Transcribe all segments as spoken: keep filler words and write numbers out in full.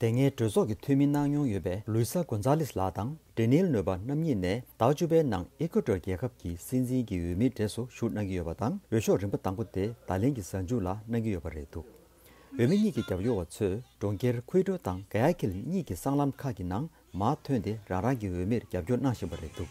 དེ་སྔའི་གྲོས་ཚོགས་ཀྱི་འཐུས་མི་གནང་མྱོང་ཡོད་པའི་ལུའི་ས་གོན་ཛ་ལེས་ལགས་དང་འབྲི་ནིལ་ནོས་པ་རྣམ་གཉིས་ནས་ཟླ་བ་བཅུ་པའི་ནང་ཨི་ཀོ་ཏོར་རྒྱལ་ཁབ་ཀྱི་སྲིད་འཛིན་གྱི་འོས་མིའི་གྲས་སུ་ཞུགས་གནང་གི་ཡོད་པ་དང་། འོས་ཤོག་རིམ་པ་དང་པོ་དེ་ད་ལན་གྱི་གཟའ་མཇུག་ལ་གནང་གི་ཡོད་པ་རེད་འདུག་འོས་མི་གཉིས་ཀྱི་རྒྱབ་སྐྱོར་བ་ཚོས་གྲོང་ཁྱེར་ཁུའི་ཀྲོ་དང་ག་ཡ་ཁིལ་གཉིས་ཀྱི་སྲང་ལམ་ཁག་གི་ནང་མར་ཐོན་ཏེ་རང་རང་གི་འོས་མིར་རྒྱབ་སྐྱོར་གནང་བཞིན་པ་རེད་འདུག་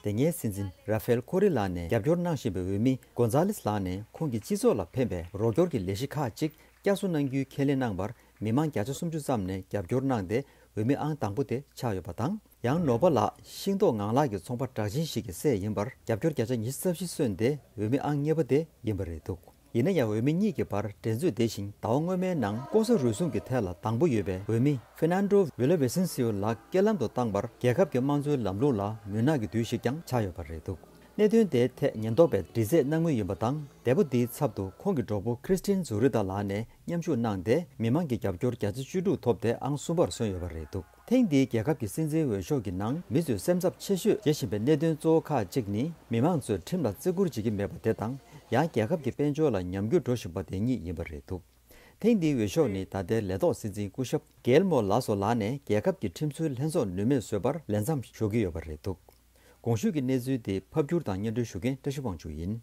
དེ་སྔའི་སྲིད་འཛིན་ར་ཧྥེལ་ཁོ་རི་ལགས་ནས་རྒྱབ་སྐྱོར་གནང་བཞིན་པའི་འོས་མི་གོན་ཛ་ལེས་ལགས་ནས་ཁོང་གི་སྤྱི་ཚོགས་ལ་ཕན་པའི་རོགས་སྐྱོར་གྱི་ལས་གཞི་ཁག་ཅིག་བསྐྱར་གསོ་གནང་རྒྱུའི་ཁས་ལེན་གནང་བར་མི་མང་བརྒྱ་ཆ་སུམ་ཅུ་ཙམ་ནས་རྒྱབ་སྐྱོར་གནང་སྟེ་འོས་མི་ཨང་དང་པོ་དེ་ཆགས་ཡོད་པ་དང་། ཡང་ནོ་པ་ལགས་ཤིང་ཏོག་ངང་ལག་གི་ཚོང་པ་གྲགས་ཅན་ཞིག་གི་སྲས་ཡིན་པར་རྒྱབ་སྐྱོར་བརྒྱ་ཆ་ཉི་ཤུ་རྩ་བཞི་སོན་ཏེ་འོས་མི་ཨང་གཉིས་པ་དེ་ཡིན་པ་རེད་འདུག་ཡིན་ན་ཡང་འོས་མི་གཉིས་ཀྱི་བར་འགྲན་རྩོད་དེ་བཞིན་ཟླ་བ་སྔོན་མའི་ནང་ལྐོག་ཟ་རུལ་སུངས་ཀྱི་ཐད་ལ་དང་པོ་ཡོད་པའི་འོས་མི་ཧྥེ་ནན་ཏྲོ་ཝི་ལ་ཝེ་སན་སིའོ་ལགས་རྐྱེན་ལམ་དུ་བཏང་བར་རྒྱལ་ཁབ་ཀྱི་དམངས་གཙོའི་ལམ་ལུགས་ལ་མུན་ནག་གི་དུས་ཤིག་ཀྱང་ཆགས་ཡོད་པ་རེད་འདུག་གནད་དོན་དེའི་ཐད་ཉེན་རྟོག་པས་འདྲི་རྩད་གནང་མུས་ཡིན་པ་དང་། འདས་པོ་འདིའི་ཚབ་ཏུ་ཁོང་གི་གྲོགས་པོ་ཁྲིས་ཏིན་ཛུ་རི་ཏཱ་ལགས་ནས་མཉམ་ཞུགས་གནང་སྟེ་མི་མང་གི་རྒྱབ་སྐྱོར་བརྒྱ་ཆ་བཅུ་དྲུག་ཐོབ་སྟེ་ཨང་གསུམ་པར་སོན་ཡོད་པ་རེད་འདུག་ཐེངས་འདིའི་རྒྱལ་ཁབ་ཀྱི་སྲིད་འཛིན་འོས་ཤོག་གི་ནང་མི་ཚོས་སེམས་འཚབ་ཆེ་ཤོས་བྱེད་བཞིན་པའི་གནད་དོན་གཙོ་བོ་ཁག་ཅིག་ནི་མི་མང་ཚོས་ཁྲིམས་ལ་བརྩི་བཀུར་བྱེད་ཀྱི་མེད་པ་དེ་དང་། ཡང་རྒྱལ་ཁབ་ཀྱི་དཔལ་འབྱོར་ལ་ཉམས་འགྱུར་འགྲོ་བཞིན་པ་དེ་གཉིས་ཡིན་པ་རེད་འདུག་ཐེངས་འདིའི་འོས་ཤོག་ནི་ད་ལྟའི་ལས་ཐོག་སྲིད་འཛིན་སྐུ་ཞབས་གེལ་མོ་ལ་སོ་ལགས་ནས་རྒྱལ་ཁབ་ཀྱི་ཁྲིམས་སྲོལ་ལྷན་ཚོགས་ནུས་མེད་བཟོས་པར་ལས་མཚམས་ཞུགས་ཀྱི་ཡོད་པ་རེད་འདུག་གོང་ཞུས་ཀྱི་གནས་ཚུལ་དེ་ཕབ་སྒྱུར་དང་སྙན་སྒྲོན་ཞུ་མཁན་བཀྲ་ཤིས་དབང་ཕྱུག་ཡིན།